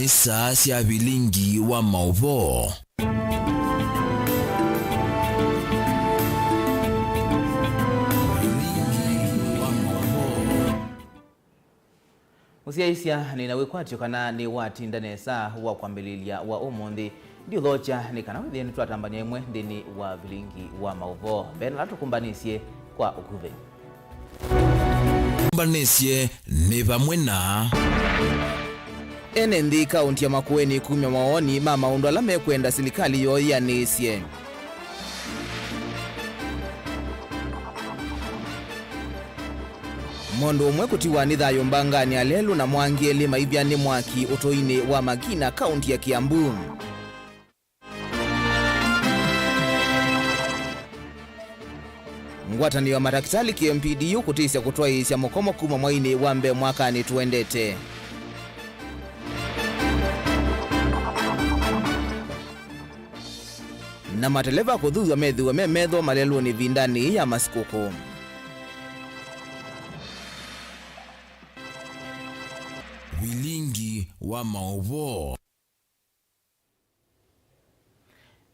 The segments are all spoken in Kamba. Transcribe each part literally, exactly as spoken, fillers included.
Nĩ saa sya vilingi wa maũvoo. Vilingi wa maũvoo. Mũsyaĩĩsya, nĩ na wĩkwatyo kana nĩwatinda nesa wa kwambĩlĩlya wa ũmũnthĩ. Ndiũthokya nĩ kana wĩthĩe nĩtwatambany'a ĩmwe nthĩnĩ wa vilingi wa maũvoo. Mbee na ala tũkũmbanĩsye kwa ũkuvĩ. Tũkũmbanĩsye nĩ vamwe na. Ene nthĩ kaũnti ya Makueni kumya mawoni ma maũndũ ala mekwenda silikalĩ yoo yĩanĩsye. Mũndũ ũmwe kũtiwa nĩ thayũ mbanganĩ ya lelũ na mwa angĩ elĩ maivya nĩ mwaki ũtũinĩ wa Makina, kaũnti ya Kiambu. Ngwatanĩo ya matakĩtalĩ K M P D U kũtĩsya kũtwaĩĩsya mũkomo kuma mwainĩ wa mbee mwakanĩ tũendete. Na mateleva kũthuthw'a methĩwe me metho malelũnĩ ĩvindanĩ yĩĩ ya masikũkũ. Vilingi wa maũvoo.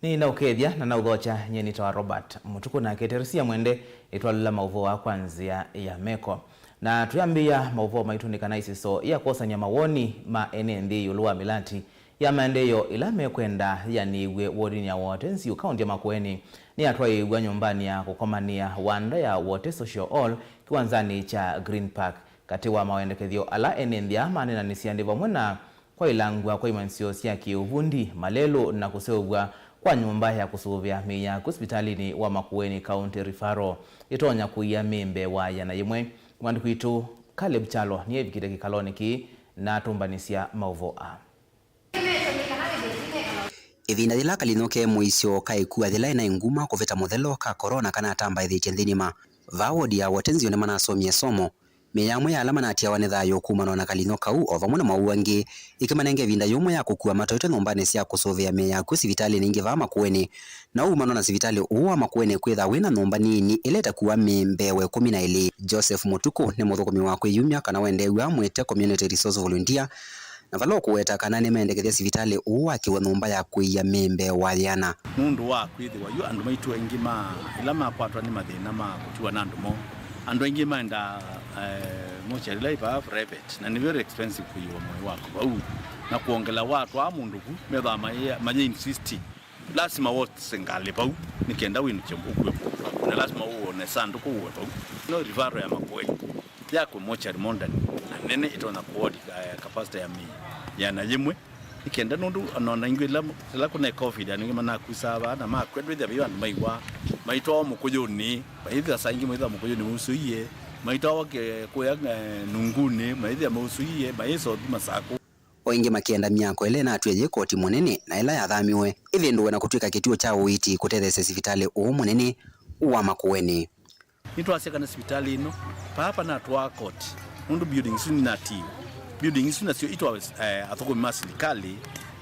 Nĩ naũkethya na naũthokya, nyie nĩtawa Robert Mũtukũ, nake Teresia Mwende ĩtwalĩla maũvoo aa kwa nzĩa ya meko. Na tũyambĩĩa maũvoo maitũ nĩ kana ĩsĩso ya kwosany'a mawoni ma ene nthĩ ĩũlũ wa mĩlati ya maendeeo ĩla mekwenda yĩanĩw'e wodinĩ ya Wote Nziũ, kaũnti ya Makueni, nĩyatwaĩĩw'a nyũmbanĩ ya kũkomanĩa Wanda ya Wote Social Hall, kĩwanzanĩ kya Green Park. Katĩ wa mawendekethyo ala ene nthĩ aa maneenanĩsya nĩ vamwe na kwaĩlangw'a kwa imanyĩsyo sya kĩ-ũvundi, malelũ, na kũseũvw'a kwa nyũmba ya kũsũvĩa mĩĩ ya akw'ũ sivitalĩnĩ wa Makueni County Referral ĩtonya kũia mĩĩ mbee wa yĩana yĩmwe. Mwandĩki witũ Caleb Kyalo nĩevikĩte kĩkalonĩ kĩĩ na atũmbanĩsya maũvoo aa. Ĩvinda yĩla kalino ke mũisyo ka ĩkua yĩla ĩnaĩ nguma kũvĩta mũthelo ka korona kanatambaĩthĩtye nthĩnĩ ma vaa wodi ya Wote Nziũ nĩmanasomie ĩsomo. Mĩĩ ya amwe ya ala manatiawa nĩ thayũ kumanwa na kalino kau, o vamwe na mawau angĩ, ĩkĩmanenga ĩvinda yũmwe ya kũkua matwaĩtwe nyũmbanĩ sya kũsũvĩa mĩĩ ya akw'ũ sivitalĩnĩ ingĩ vaa Makueni. Na umanwa na sivitalĩ ũũ wa Makueni kwĩtha wĩ na nyũmba nini ĩla ĩtakuaa mĩĩ mbee wa ĩkũmi na ĩlĩ. Joseph Mũtukũ nĩ mũthũkũmi wa kwĩyumya kana wendeew'a amwĩte community resource volunteer, na vala ũkũweta kana nĩmendekethya sivitalĩ ũũ wakĩwe nyũmba ya kũia mĩĩ mbee wa yĩana. Nũndũ wa kwĩthĩwa yu andũ maitũ aingĩ ma ĩla makwatwa nĩ mathĩna ma kũtiwa na andũ moo, andũ aingĩ maendaa, eh, mochari ĩla ĩ vaa private, na nĩ very expensive kũiwa mwĩĩ waku vau, na kwongela watwaa mũndũ vu methĩwa mayĩ, mayĩ insist lasima wose ngalĩ vau nĩ kenda wĩnũkye ũkue mũndũ waku, na lasima ũwone sandũkũ ũwe vau. No referral ya Makueni yakwe mochari modern na nene ĩtonya kũhold, eh, capacity ya mĩĩ yĩana yĩmwe. Nĩ kenda nũndũ ona, ona ingĩ ĩla, ĩla kũnaĩ covid, andũ aingĩ manakusaa vaa na makw'a, ndwĩthĩa vaiũ andũ maiwa maitwawa Mũkũyũnĩ, maithĩa saa ingĩ maithĩa Mũkũyũnĩ mausũie, maitwawa ke-, kũya, eh, Nungunĩ, maithĩa mausũie, maĩsa ũthi Masakũ. O ĩngĩ makĩenda myako ĩla ĩnatwie yĩ koti mũnene na ĩla yathamiwe ĩvĩndũwe na kũtw'ĩka kĩtuo kya ũiiti kũtetheesya sivitalĩ ũũ mũnene wa Makueni. Nĩtwasya kana sivitalĩ ĩno, papa natwaa koti, nũndũ building isu nĩnatiiwe. Building isu nasyo itwawe, eh, athũkũmi ma silikalĩ,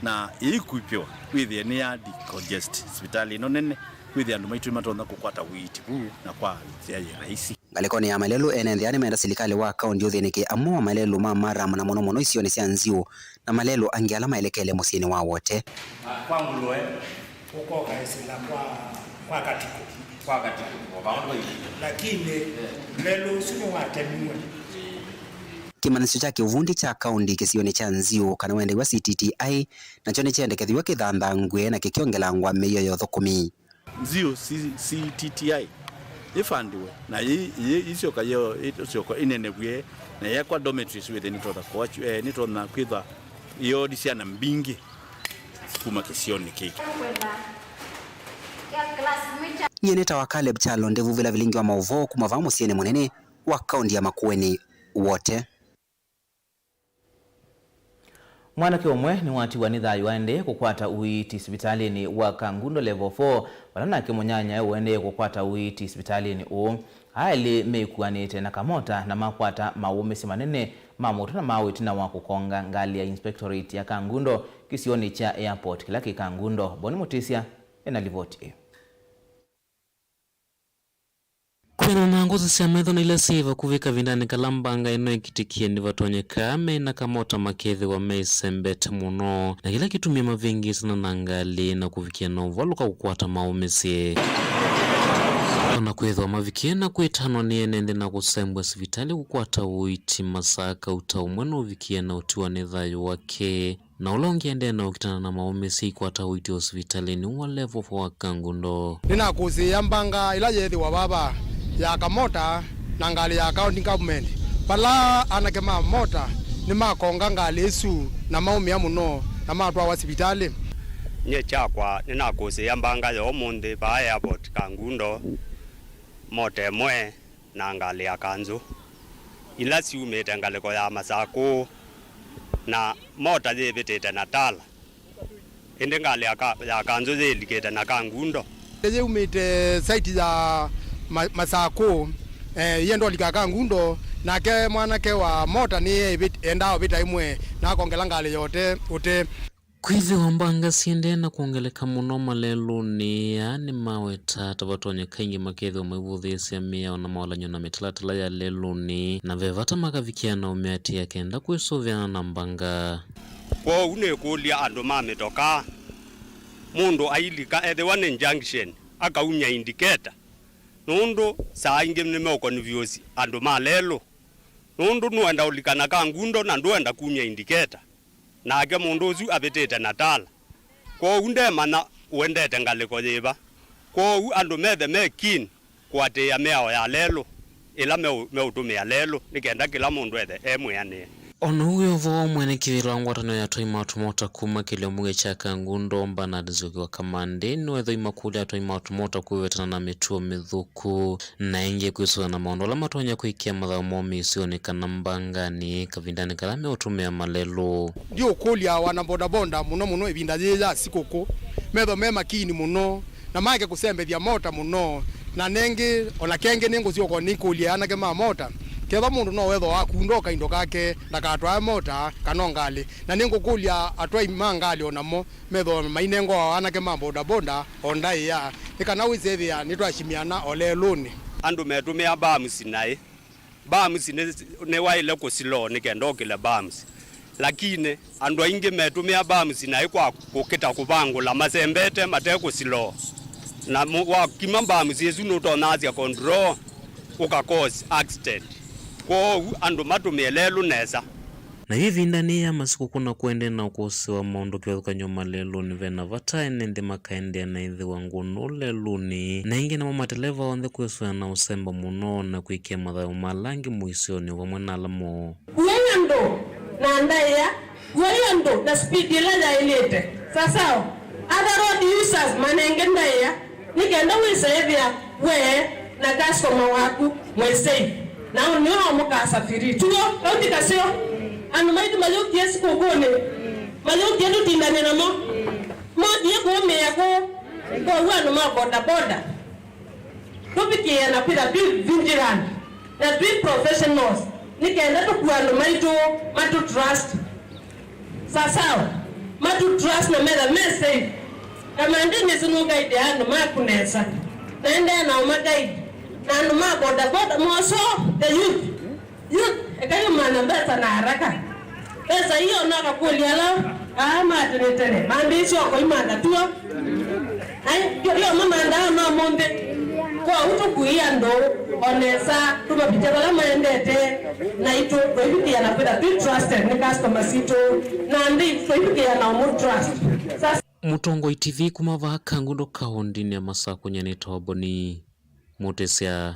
na yĩikuipĩwa, wĩthĩe nĩya decongest sivitalĩ ĩno nene, wĩthĩe andũ maitũ nĩmatonya kũkwata ũiiti vu na kwa nzĩa yĩ raisi. Ngalĩkonĩ ya malelũ, ene nthĩ aa nĩmenda silikalĩ wa kaũnti ũthĩnĩke amwe wa malelũ ma Maram, na mũno mũno isionĩ sya Nziũ, na malelũ angĩ ala maelekele mũsyĩnĩ wa Wote. Kwa ngũlũe. Ũkoka ĩsĩla kwa, kwa katikũ. Kwa katikũ, o vaũndũ va ivinda. Lakini, eh, lelũ ũsu nĩwatemiwe. Kĩmanyĩsyo kya kĩũvundi kya kaũnti kĩsionĩ kya Nziũ, kana wendeew'a C T T I, nakyo nĩkyendekethw'a kĩthanthangw'e na kĩkyongelangwa mĩio ya ũthũkũmi. Nziũ C-, C T T I ĩfandiwe, na yĩ, yĩ, ĩsyoka yo, ĩsyoka ĩnenevw'e, na yekwa dormitories wĩthĩ nĩtonya kũa, eh, nĩtonya kwĩthwa ĩyoondi syana mbingĩ kuma kĩsionĩ kĩkĩ. Nyie nĩtawa Caleb Kyalo, ndĩvuvĩla vilingi wa maũvoo kuma vaa mũsyĩnĩ mũnene wa kaũnti ya Makueni, Wote. Mwanake ũmwe nĩwatiwa nĩ thayũ aendee kũkwata ũiiti sivitalĩnĩ wa Kangundo Level four, vala nake mũnyanyae ũendee kũkwata ũiiti sivitalĩnĩ ũũ. Aa elĩ meĩkuanĩte na kamota na makwata maũmĩsyo manene ma mũtwe na maũ ĩtina wa kũkonga ngalĩ ya Inspectorate ya Kangundo kĩsionĩ kya Airport kĩla kĩ Kangundo. Boni Mũtĩsya ena livoti ĩĩ. Kwĩanana na ngũsĩ sya metho na ila syĩ vakuvĩ, kavindanĩ kala mbanga ĩno ĩkitĩkie, nĩvatonyeka me na kamota makethĩwa meisembete mũno, na kĩla kĩtumie mavĩngĩĩsana na ngalĩ na kũvikĩa na ũvalũka kũkwata maũmĩsye. O na kwĩthĩwa mavikie na kwĩtanwa nĩ ene nthĩ na kũsembwa sivitalĩ kũkwata ũiiti, masaa kauta ũmwe nũvikie na ũtiwa nĩ thayũ wake. Na ũla ũngĩ aendee na ũkitana na maũmĩsye aikwata ũiiti osivitalĩnĩ wa Level four wa Kangundo. Nĩnakũsĩĩa mbanga ĩla yeethĩwa vava ya kamota na ngalĩ ya county government, vala anake ma mota nĩmakonga ngalĩ ĩsu na maũmĩa mũno na matwawa sivitalĩ. Nyie kyakwa nĩnakũsĩĩa mbanga ya ũmũnthĩ vaa airport Kangundo, mota ĩmwe na ngalĩ ya kanzũ, ila syumĩte ngalĩko ya Masakũ, na mota yĩvĩtĩte na Tala, ĩndĩ ngalĩ ya ka-, ya kanzũ yĩlikĩte na Kangundo. Yĩumĩte site ya Ma-, Masakũ, eh, yĩenda ũlika Kangundo, nake mwanake wa mota nĩye endaa ũvĩta ĩmwe, na akongela ngalĩ yote ũte. Kwĩthĩwa mbanga siendee na kwongeleka mũno malelũnĩ aa, nĩmawetaa ta vatonyeka aingĩ makethĩwa maivũthĩĩsya mĩao na mavalany'o na mĩtalatala ya lelũnĩ, na ve vata makavikĩa na ũmĩatĩĩa kenda kwĩsũvĩana na mbanga. Kwoou nĩkũlya andũ ma mĩtokaa, mũndũ ailika ethĩwa nĩ junction, akaumya indicator, nũndũ saa ingĩ nĩmeũkonvyũsi andũ ma lelũ, nũndũ nũenda ũlika na Kangundo na ndũenda kumya indicator. Nake mũndũ ũsu avĩtĩte na Tala, kwoou ndemanya ũendete ngalĩko yĩva. Kwoou andũ methe me keen kũatĩĩa mĩao ya lelũ ĩla meũ-, meũtũmĩa lelũ, nĩ kenda kĩla mũndũ ethe e mwĩanĩe. O na ũu wĩ o vo, mwene kĩvĩla wa ngwatanĩo ya atwai ma tũmota kuma kĩlio mbunge kya Kangundo, Bernard Nzioki wa Kamande, nĩwetha aimakũlya atwai ma tũmota kwĩvetana na mĩtuo mĩthũku. Na ĩngĩ kwĩsũvĩa na maũndũ ala matonya kwĩkĩa mathaũ moo mĩisyonĩ kana mbanganĩ kavindanĩ kala meũtũmĩa malelũ. Ndiũkũlya wana bodaboda, mũno mũno ĩvinda yĩĩ ya sikũkũ, methwa me makini mũno na maeke kũsembethya mota mũno. Na nengĩ, o na kengĩ nĩngũsyoka nĩkũlye anake ma mota, kethwa mũndũ no wethwa wakunda o kaindo kake, ndakatwae mota kana o ngalĩ. Na nĩngũkũlya atwai ma ngalĩ o namo methwa mainenga o anake ma bodaboda o ndaĩa, nĩ kana wĩsethĩa nĩtwashimiana o lelũnĩ. Andũ metũmĩa bams naĩ. Bams nĩ, nĩwaĩle kũsiloo nĩ kenda ũkĩle bams. Lakini andũ aingĩ metũmĩa bams naĩ kwa kũkĩta kũvangũla masembete mate kũsiloo. Na mũ-, wakima bams ĩsu nũtonyasya control, ũka cause accident. Kwoou andũ matũmĩe lelũ nesa. Na yu ĩvindanĩ ya masikũkũ na kũendee na ũkũsĩ wa maũndũ kĩvathũkany'o malelũnĩ, ve na vata ene nthĩ makaendea na ĩthĩwa ngũnũ lelũnĩ, na ĩngĩ namo mateleva onthe kwĩsũvĩa na ũsemba mũno na kwĩkĩa mathayũ ma ala angĩ mũisyonĩ o vamwe na ala moo. Kuai andũ na ndaĩa, kuai andũ na speed ĩla yaĩlĩte. Sasawa? Other road users manenge ndaĩa. Nĩ kenda wĩse ĩthĩa we na customer waku mwĩ safe, na nĩo mũkasafiri. Tuo, kau ti kaseo? Andũ maitũ mayũkie sikũkũnĩ, mayũkie tũtindane namo, mokie kũũmĩa kũũ. Kwoou andũ ma bodaboda, tũvikĩe na kwĩtha twĩ vigilant na twĩ professionals, nĩ kenda tũkue andũ maitũ matũ trust. Sasawa, matũ trust na metha me safe. Kamande nĩsĩ nũkaidĩa andũ maku nesa. Na endeea na ũmakaidi. Na andũ ma bodaboda, moso, the youth. Youth, ekai ũmantha mbesa na haraka. Mbesa iyo no kakũlya ala, aa ma tene tene, mambĩĩsye o kũimantha tuo. Ai, yo, yo mamandaa ma mũnthĩ. Kwoou tũkui andũ o nesa, tũmavike vala maendete, naitũ tũivikĩĩa na kwĩtha twĩ trusted nĩ customers sitũ, na nthĩ tũivikĩĩa na ũmũ trust. Sasa Mũtongoi T V kuma vaa Kangundo kaũndĩnĩ ya Masakũ, nyanĩtwa Boni Mũtĩsya.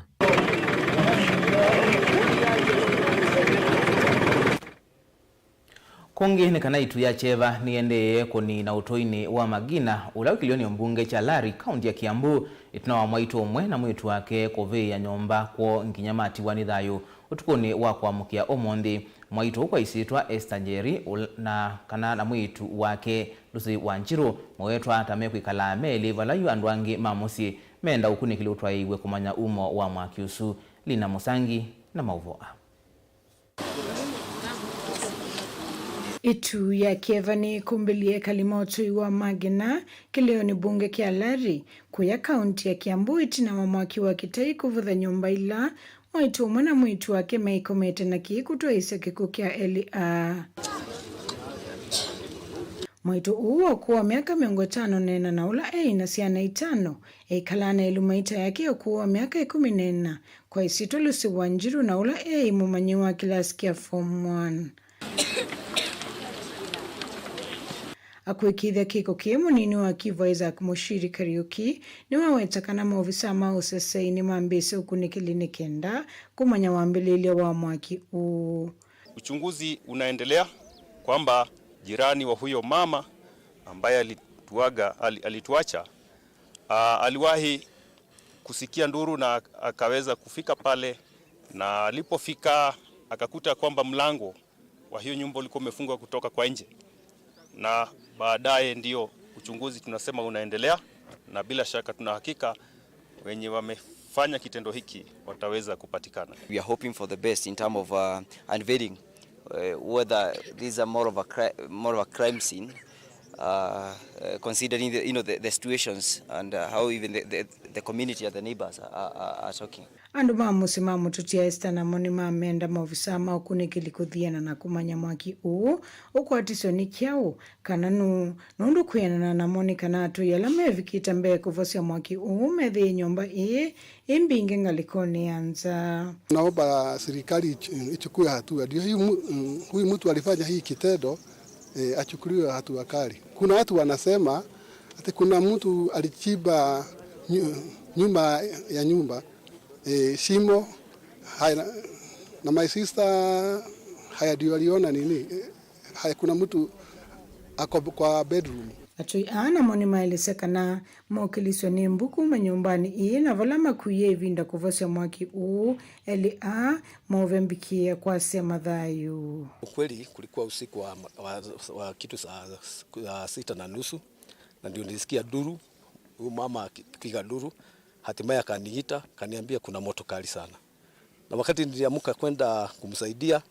Kũngĩ nĩ kana ĩtu ya kyeva nĩyendeee kũnina ũtũinĩ wa Magina, ũla wĩ kĩlĩonĩ mbunge kya Lari, kaũntĩ ya Kiambu, ĩtina wa mwaitũ ũmwe na mwĩĩtu wake kũvĩĩa nyũmba kwoo nginya matiwa nĩ thayũ. Ũtukũnĩ wa kũamũkĩa ũmũnthĩ, mwaitũ ũkwaisĩtwa Esther Njeri, ũl-, na kana na mwĩĩtu wake Lucy Wanjirũ, mawetwa ta mekwĩkalaa melĩ vala yu andũ angĩ ma mũsyĩ menda ũkunĩkĩli ũtwaĩiw'e kũmanya umo wa mwaki ũsu. Lina Mũsangi na maũvoo aa. Ĩtu ya kyeva nĩkũmbĩlye ekali ma ũtũi wa Magina kĩlĩonĩ mbunge kya Lari, kũya kaunti ya Kiambu, ĩtina wa mwaki wa kĩtai kũvutha nyũmba ila mwaitũ ũmwe na mwĩĩtu wake meikomete na kĩĩ kũtwaĩĩsya kĩkw'ũ kya Eli A. Mwaitũ ũũ wa ũkũũ wa myaka mĩongo ĩtano na ĩna na ũla eĩ na syana itano, ekalaa na ĩlumaita yake ya ũkũũ wa myaka ĩkũmi na ĩna, kwa ĩsyĩtwa Lucy Wanjiru, na ũla eĩ mũmanyĩw'a wa kĩlasi kya form one. Akwĩkĩĩthya kĩko kĩĩ, mũnini wa Kivu Isaac Mushiri Kariuki nĩwaweta kana maovisaa ma ũseseĩ nĩmambĩĩsye ũkunĩkĩli nĩ kenda kũmanya wambĩlĩĩlya wa mwaki ũũ. Uchunguzi unaendelea kwamba jirani wa huyo mama ambaye alituaga, ali-, alituacha, ah, aliwahi kusikia nduru na akaweza kufika pale, na alipofika akakuta kwamba mlango wa hiyo nyumba ulikuwa umefungwa kutoka kwa nje, na baadaye ndio uchunguzi tunasema unaendelea, na bila shaka tuna hakika wenye wamefanya kitendo hiki wataweza kupatikana. We are hoping for the best in term of, uh, unveiling, uh, whether these are more of a cri-, more of a crime scene, uh, uh, considering the, you know, the, the situations and, uh, how even the, the, the community and the neighbors are, are, are talking. Andũ ma mũsyĩ ma mũtũtia Esther namo nĩmamenda maovisaa ma ũkunĩkĩli kũthiana na kũmanya mwaki ũũ ũkwatiswe nĩ kyaũ, kana nũ, nũndũ kwĩanana namo nĩ kana atũi ala mevikĩte mbee kũvosya mwaki ũũ methĩie nyũmba ĩĩ ĩ mbingĩ ngalĩkonĩ ya nza. Naomba serikali ich-, ichukue hatua. Ndio hii mu-, mm, huyu mtu alifanya hii kitendo, eh, achukuliwe hatua kali. Kuna watu wanasema ati kuna mtu alichimba nyu-, nyuma ya nyumba, eh, shimo, haya, na, na my sister, haya ndio aliona nini, eh, haya kuna mtu ako kwa bedroom. Atũi aa namo nĩmaelesya kana mokĩliswe nĩ mbu kuma nyũmbanĩ ĩĩ, na vala makuie ĩvinda kũvosya mwaki ũũ, elĩ aa maũvembikĩĩa kwasya mathayũ. Ukweli kulikuwa usiku wa, wa, wa kitu saa, saa sita na nusu, na ndio nilisikia nduru, huyu mama akipiga nduru, hatimaye akaniita, akaniambia kuna moto kali sana. Na wakati niliamka kwenda kumsaidia,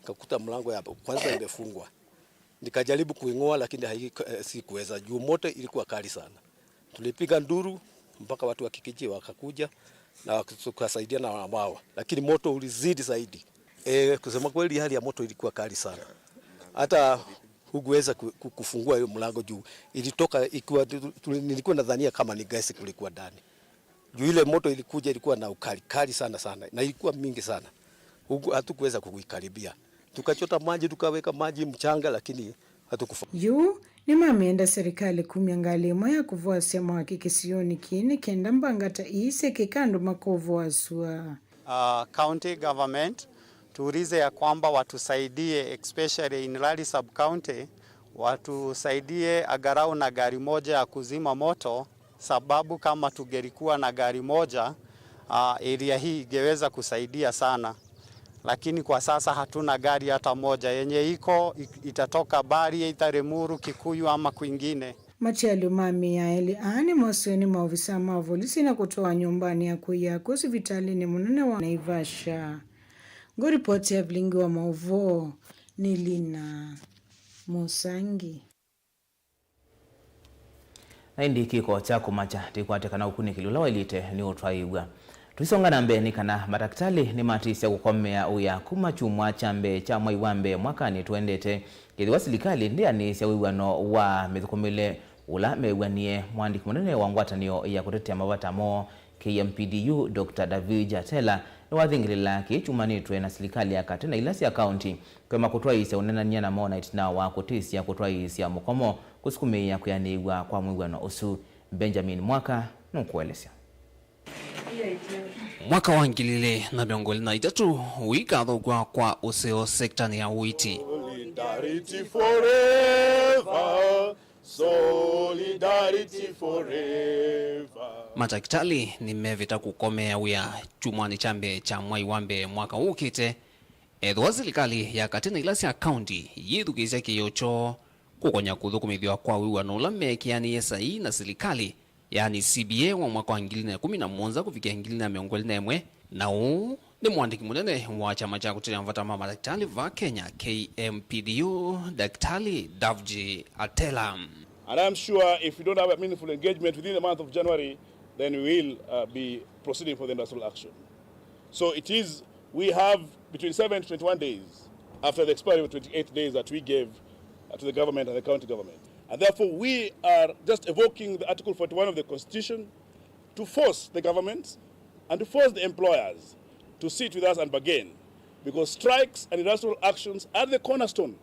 nikakuta mlango ya kwanza imefungwa. Nikajaribu kuing'oa, lakini hai-, eh, sikuweza juu moto ilikuwa kali sana. Tulipiga nduru mpaka watu wa kijiji wakakuja na tukasaidia na wao, lakini moto ulizidi zaidi. Eh, kusema kweli, hali ya moto ilikuwa kali sana, hata hukuweza ku-, ku-, kufungua hiyo mlango juu ilitoka ikiwa tu-, tu-, nilikuwa nadhania kama ni gesi kulikuwa ndani. Juu ile moto ilikuja, ilikuwa na ukali kali sana sana, na ilikuwa mingi sana. Huku hatukuweza kuikaribia. Tukachota maji, tukaweka maji, mchanga, lakini hatukufa. Yu nĩmamenda serikali kumya ngalĩ ĩmwe ya kũvoasya mwaki kĩsionĩ kĩĩ nĩ kenda mbanga ta ii syĩkĩka andũ makovũa sua. Uh, county government, tuulize ya kwamba watusaidie, especially in Lari sub county, watusaidie angalau na gari moja ya kuzima moto, sababu kama tungelikuwa na gari moja, ah, area hii ingeweza kusaidia sana. Lakini kwa sasa hatuna gari hata moja. Yenye iko, i-, itatoka Bari, either Limuru, Kikuyu ama kwingine. Matialyo ma mĩĩ ya elĩ aa nĩmosiwe nĩ maovisa ma volisi na kũtwawa nyũmbanĩ ya kũia akũũ sivitalĩnĩ mũnene wa Naivasha. Ngũripoti ya vilingi wa maũvoo nĩ Lina Mũsangi. Na ĩndĩ kĩko kya kũmakya tĩkwate kana ũkunĩkĩli ũla waĩlĩte nĩ ũtwaĩĩw'a. Tũisonga na mbee, nĩ kana matakĩtalĩ nĩmatĩsya kũkomea wĩa kuma kyumwa kya mbee kya mwai wa mbee mwakanĩ tũendete, kethĩwa silikalĩ ndĩanĩĩsya wĩw'ano wa mĩthũkũmĩle ũla mew'anie. Mwandĩki mũnene wa ngwatanĩo ya kũtetea mavata moo K M P D U, Doctor David Jatela, nĩwathingĩlĩla kĩĩ kyumanĩtw'e na silikalĩ ya katĩ na ila sya kaunti kũema kũtwaĩĩsya ũneenany'a namo na ĩtina wa kũtĩsya kũtwaĩĩsya mũkomo kũsukumĩĩa kwĩanĩĩw'a kwa mwĩw'ano ũsu. Benjamin Mwaka nũkũelesya. Mwaka wa ngili ilĩ na mĩongo ĩlĩ na itatũ ũikathũkw'a kwa ũseo sektanĩ ya ũiiti. Solidarity forever. Solidarity forever. Matakĩtalĩ nĩmevĩta kũkomea wĩa kyumwanĩ kya mbee kya mwai wa mbee mwaka ũkĩte, ethĩwa silikalĩ ya katĩ na ila sya kaunti yĩthukĩĩsya kĩĩo kyoo kũkonya kũthũkũmĩthw'a kwa wĩw'ano ũla meekĩanĩie saii na silikalĩ, yaani C B A, wa mwaka wa ngili na ĩkũmi na mũonza kũvikĩa ngili na mĩongo ĩlĩ na ĩmwe, na ũu Nĩ mwandĩki mũnene wa kyama kya kũtetea mavata ma madakĩtalĩ va Kenya, K M P D U, Daktari Davji Atela. And I'm sure if we don't have a meaningful engagement within the month of January, then we will, uh, be proceeding for the industrial action. So it is, we have between seven to twenty-one days after the expiry of twenty-eight days that we gave, uh, to the government and the county government. And therefore, we are just evoking the Article forty-one of the Constitution to force the government and to force the employers to sit with us and bargain, because strikes and industrial actions are the cornerstone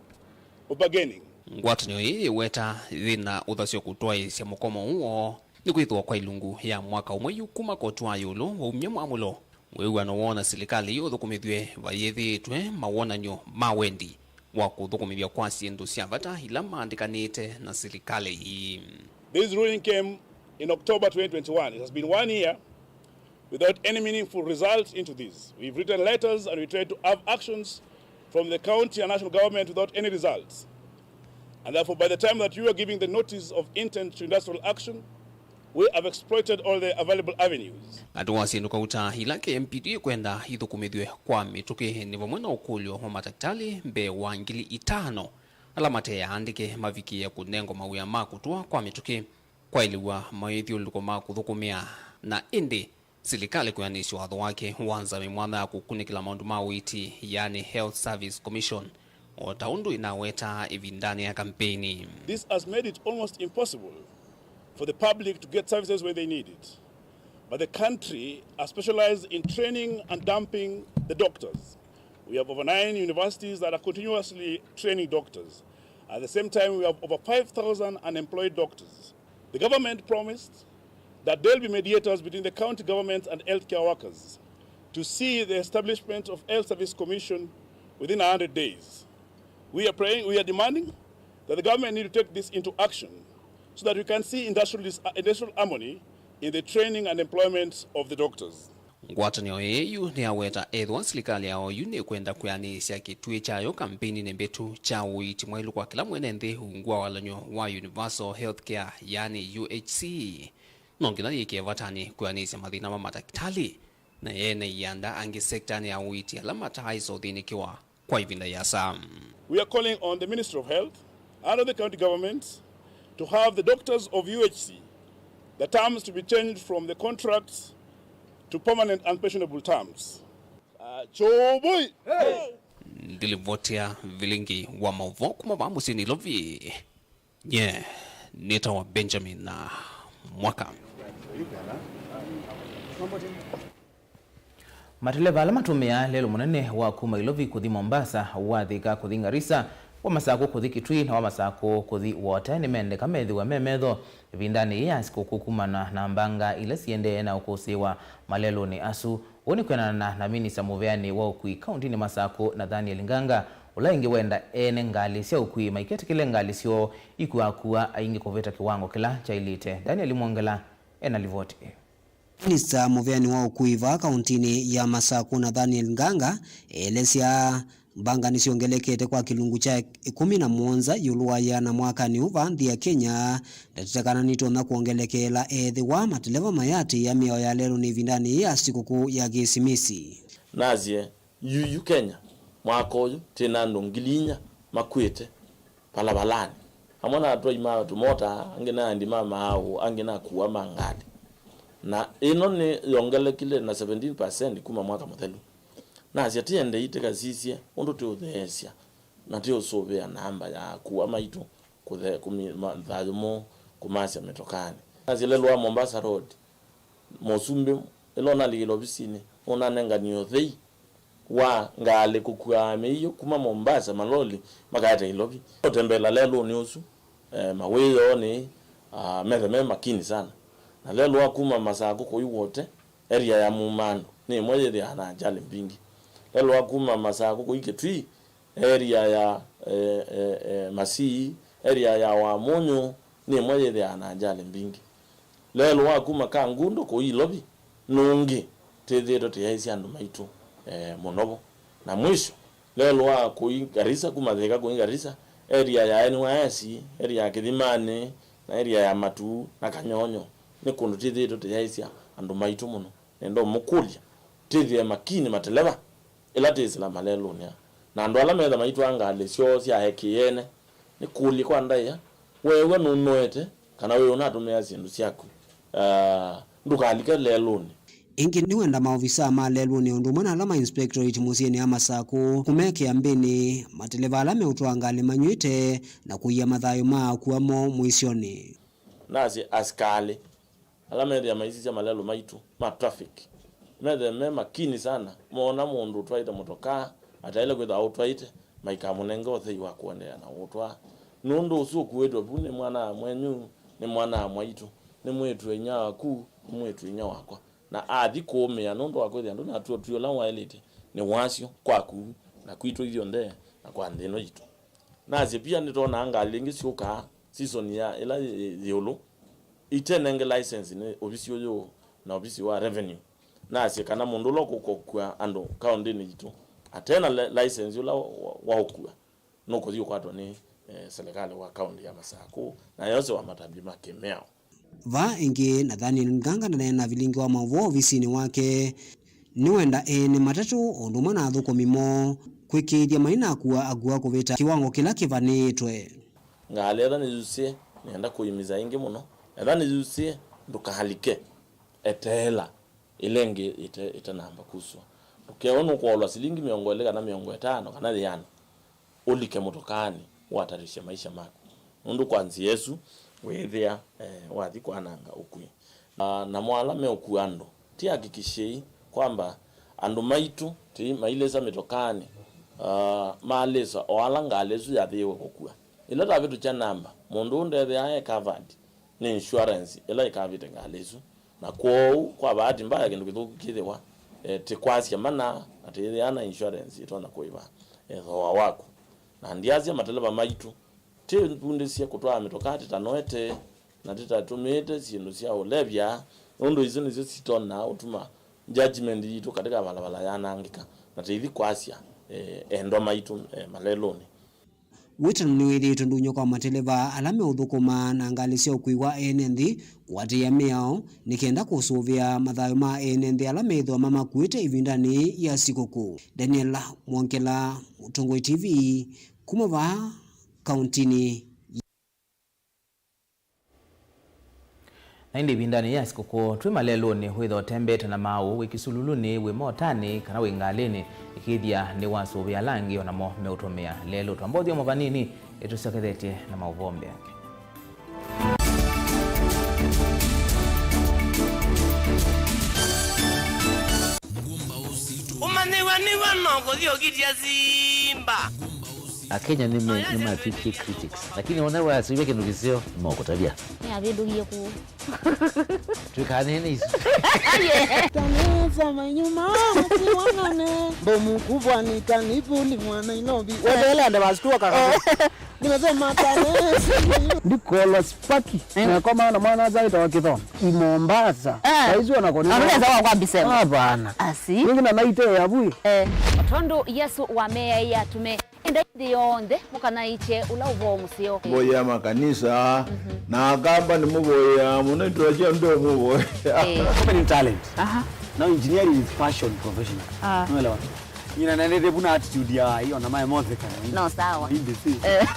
of bargaining. Ngwatanĩo ĩĩ yĩweta yĩna ũthasyo kũtwaĩĩsya mũkomo ũũ nĩ kwĩthĩwa kwa ilungu ya mwaka ũmwe yu kuma koti wa ĩũlũ waumya mwamũlo, wĩw'ano woo na silikalĩ yu ũthũkũmĩthw'e vayĩthĩĩtwe mawonany'o ma wendi wa kũthũkũmĩthw'a kwa syĩndũ sya vata ila maandĩkanĩte na silikalĩ ii. This ruling came in October twenty twenty-one. It has been one year without any meaningful result into this. We've written letters and we tried to have actions from the county and national government without any results. And therefore, by the time that you are giving the notice of intent to industrial action, we have exploited all the available avenues. Atĩ wa syĩndũ kauta ila K M P D ĩkwenda ithũkũmĩthw'e kwa mĩtũkĩ nĩ vamwe na ũkũlyo wa matakĩtalĩ mbee wa ngili itano ala mate aandĩke mavikĩe kũnengwa mawĩa ma kũtũa kwa mĩtũkĩ, kwaĩlĩw'a mawĩthyũlũlũko ma kũthũkũmĩa, na ĩndĩ silikalĩ kwĩanĩsya watho wake wa nzama ĩmwanya ya kũkunĩkĩla maũndũ ma ũiiti, yani Health Service Commission, o ta ũndũ ĩnawetaa ĩvindanĩ ya kampeini. This has made it almost impossible for the public to get services when they need it. But the country has specialized in training and dumping the doctors. We have over nine universities that are continuously training doctors. At the same time, we have over five thousand unemployed doctors. The government promised that there'll be mediators between the county governments and healthcare workers to see the establishment of Health Service Commission within a hundred days. We are praying, we are demanding that the government need to take this into action so that we can see industrial dis-, uh, industrial harmony in the training and employment of the doctors. Ngwatanĩo ĩĩ yu nĩyaweta ethĩwa silikalĩ ya oyu nĩkwenda kwĩanĩĩsya kĩtuĩ kyayo kampeininĩ mbĩtu kya ũiiti mwaĩlu kwa kĩla mwene nthĩ ungu wa walany'o wa Universal Healthcare, yani U H C, no nginya yĩkĩe vatanĩ kwĩanĩĩsya mathĩna ma matakĩtalĩ na ene ianda angĩ sektanĩ ya ũiiti ala mataaĩsa ũthĩnĩkĩwa kwa ĩvinda yĩasa. We are calling on the Ministry of Health and of the county government to have the doctors of U H C, the terms to be changed from the contracts to permanent and pensionable terms. Uh, Choboi! Ndilivotia vilingi wa maũvoo kuma vaa mũsyĩ Nairobi. Nye nĩtawa Benjamin Mwaka. Mateleva ala matũmĩaa lelũ mũnene wa kuma Ilovi kũthi Mombasa, wa Thika kũthi Garissa, wa Masakũ kũthi Kitui, na wa Masakũ kũthi Wote nĩmendeka methĩwe me metho ĩvindanĩ yĩĩ ya sikũkũ kumana na mbanga ila siendee na ũkũsĩĩwa malelũnĩ asu. Ũu nĩ kwĩanana na minista mũveani wa ũkui kauntinĩ Masakũ, Nathaniel Nganga, ũla ĩngĩ wenda ene ngalĩ sya ũkui maiketĩkĩle ngalĩ syoo ikuakua aingĩ kũvĩta kĩwango kĩla kyaĩlĩte. Daniel Mwongela ena livoti ĩĩ. Minista mũveani wa ũkui vaa kauntinĩ ya Masakũ, Nathaniel Nganga, elesya mbanga nĩsyongelekete kwa kĩlungu kya ĩkũmi na mũonza ĩũlũ wa yĩana mwakanĩ ũũ vaa nthĩ ya Kenya. Ndatete kana nĩtonya kwongelekeela ethĩwa mateleva mayatĩĩa mĩao ya lelũnĩ ĩvindanĩ yĩĩ ya sikũkũ ya Kĩsimisi. Nasye, yu, yu Kenya, mwaka ũyũ, twĩ na andũ ngili inya makw'ĩte valavalanĩ. Amwe na atwai ma tũmota, angĩ na endi ma maaũ, angĩ na akua ma ngalĩ. Na ĩno nĩ yongelekile na seventeen percent kuma mwaka mũthelu. Nasya, tĩendei tĩkasisye ũndũ tĩũtheesya na tĩũsũvĩa namba ya akua maitũ kũthe-, kũmi-, ma-, thayũ mũũ kũmasya mĩtokanĩ. Nasya, lelũ wa Mombasa Road, mũsumbĩ, ĩla ũnalikĩle ovisinĩ, ũnanenganie ũthei wa ngalĩ kũkuaa mĩio kuma Mombasa, maloli makaete Ilovi. Ũtembela lelũnĩ ũsu, eh, mawĩoonĩ, ah, methe me makini sana. Na lelũ wa kuma Masakũ kũi Wote, area ya Mumandũ, nĩ ĩmwe yĩthĩaa na ajali mbingĩ. Lelũ wa kuma Masakũ kũi Kitui, area ya, eh, eh, eh, Masii, area ya Wamunyũ, nĩ ĩmwe yĩthĩaa na ajali mbingĩ. Lelũ wa kuma Kangundo kũi Ilovi nũngĩ twĩthĩĩtwe tũyaĩsya andũ maitũ, eh, mũno vo. Na mwisho, lelũ wa kũi Garissa, kuma Thĩka kũi Garissa, area ya N Y S, area ya Kĩthimanĩ, na area ya Matuu na Kanyonyo, nĩ kũndũ twĩthĩĩtwe tũyaĩsya andũ maitũ mũno. Nenda ũmũkũlya, Twĩthĩe makini mateleva ĩla twĩsĩla malelũnĩ aa. Na andũ ala metha maitwaa ngalĩ syoo sya ekĩ ene, nĩ kũlye kwa ndaĩa, weew'a nũnoete kana wĩ ũnatũmĩa syĩndũ syaku, ah, ndũkalike lelũnĩ. Ĩngĩ nĩwenda maovisaa ma lelũnĩ ũndũ ũmwe na ala ma inspectorate mũsyĩnĩ ya Masakũ kũmekĩa mbĩnĩ mateleva ala meũtwaa ngalĩ manyw'ĩte na kũia mathayũ ma akua moo mũisyonĩ. Nasye asikalĩ ala methĩa maisisya malelũ maitũ ma traffic methĩe me makini sana, moona mũndũ ũtwaĩte mũtokaa ataĩle kwĩthĩwa aũtwaĩte, maikamũnenge ũthei wa kũendeea na ũũtwaa. Nũndũ ũsu ũkuĩtwe vu nĩ mwana-a-mwenyu, nĩ mwana-a-mwaitũ, nĩ mwĩĩtu-a-inyia waku, nĩ mwĩĩtu-a-inyia wakwa. Na athi kũũmĩa nũndũ wa kwĩthĩa ndũnatw'a ũtwi ũla waĩlĩte, nĩ wasyo kwaku na kwitũ ithyonthe na kwa nthĩ ĩno yitũ. Nasye pia nĩtwonaa ngalĩ ingĩ syũkaa season ya ĩla yĩ, yĩ ĩũlũ, itenenge license nĩ ovisi ũyũ na ovisi wa revenue. Nasye kana mũndũ ũla ũkũkua andũ kaũndĩnĩ yitũ ate na li-, license ũla wa, wa, wa ũkua, nũkũthi ũkwatwa nĩ, eh, silikalĩ wa kaũndĩ ya Masakũ na yosewa matambya ma kĩmĩao. Vaa ĩngĩ, Nathaniel Nganga ndaneena vilingi wa maũvoo ovisinĩ wake. Nĩwenda ene matatũ o ũndũ ũmwe na athũkũmi moo kwĩkĩĩthya mainakua akua kũvĩta kĩwango kĩla kĩvanĩĩtwe. Ngalĩ etha nĩyusĩe, nĩenda kũimiza ĩngĩ mũno, etha nĩyusĩe, ndũkalike. Eteela ĩla ĩngĩ ĩte-, ĩtanamba kuswa. Ndũkewe nũkũolwa silingi mĩongo ĩlĩ kana mĩongo ĩtano kana yĩana, ũlike mũtokaanĩ ũatarĩsye maisha maku. Nũndũ kwa nzĩa ĩsu wĩĩthĩa, eh, wathi kwananga ũkui. Na, namo ala meũkua andũ, tũhakikishei kwamba andũ maitũ tĩ mailĩsa mĩtokaanĩ, ah, malĩsa o ala ngalĩ ĩsu yathĩĩwe kũkua. Ĩla tavĩtũkya namba, mũndũ ũũ ndethĩawa e covered nĩ insurance ĩla ĩkavĩte ngalĩ ĩsu. Na kwoou, kwa bahati mbaya, kĩndũ kĩthũku kĩthĩwa, eh, tĩkwasya mana na tĩyĩthĩaa na insurance ĩtonya kũĩva, eh, thooa waku. Na ndyasya mateleva maitũ, tĩvundĩsye kũtwaa mĩtokaa tĩtanoete na tĩtatũmĩĩte syĩndũ sya ũlevya, nũndũ isu nĩsyo sitonaa ũtuma judgment yitũ katika valavala yanangĩka, na tĩithi kwasya, eh, endwa maitũ, eh, malelũnĩ. Wĩtano nĩwĩthĩĩtwe ndunyũ kwa mateleva ala meũthũkũma na ngalĩ sya ũkui wa ene nthĩ kũatĩĩa mĩao nĩ kenda kũsũvĩa mathayũ ma ene nthĩ ala meĩthĩwa mamakuĩte ĩvindanĩ ya sikũkũ. Daniel Mwongela, Mũtongoi T V, kuma vaa kauntinĩ. Na ĩndĩ ĩvindanĩ ya sikũkũ, twĩ malelũnĩ, wĩtha ũtembeete na maaũ, wĩ kĩsululunĩ, wĩ motanĩ, kana wĩ ngalĩnĩ, ĩkĩĩthya nĩwasũvĩa ala angĩ o namo meũtũmĩa lelũ. Twamba ũthyũmũa vanini, ĩtũsyokethetye na maũvoo mbeange. Ũmanyĩw'a nĩw'o no kũthi ũkitya simba. Akenya nĩme-, nĩmatw'ĩkie critics, lakini ona wasũvya kĩndũ kĩseo, nĩmakũtavya. Nĩavĩndũkie kũũ. Twĩkanene isu. Kanisa manyuma masiwanane. Mbomu kubwa ni kanivuli mwa Nairobi. Weteele ande basi tu wakaga. Nimesema kanisa. Ndikola spaki. Eh. Na kwa maana mwana azaita wa Kithoni. I Mombasa. Eh. Saizi wanakuonea. Anaweza wa kwa bisema. Hapana. Asi. Ningi na naite ya bui. Eh. Tondũ Yesũ wameaĩe atũme, endai nthĩ yonthe, mũkanaĩkye ũla ũvoo mũseo. Mboya makanisa, mhm, na Akamba nĩmũvoya mũno, itũla kya ndũ mũvoya. Eh. Opening talent. Aha. Now engineering is passion professional. Ah. Unaelewa? Nyina nendete vuna attitude ya hiyo na mae mothe kana. No, sawa. Hindi si. Eh.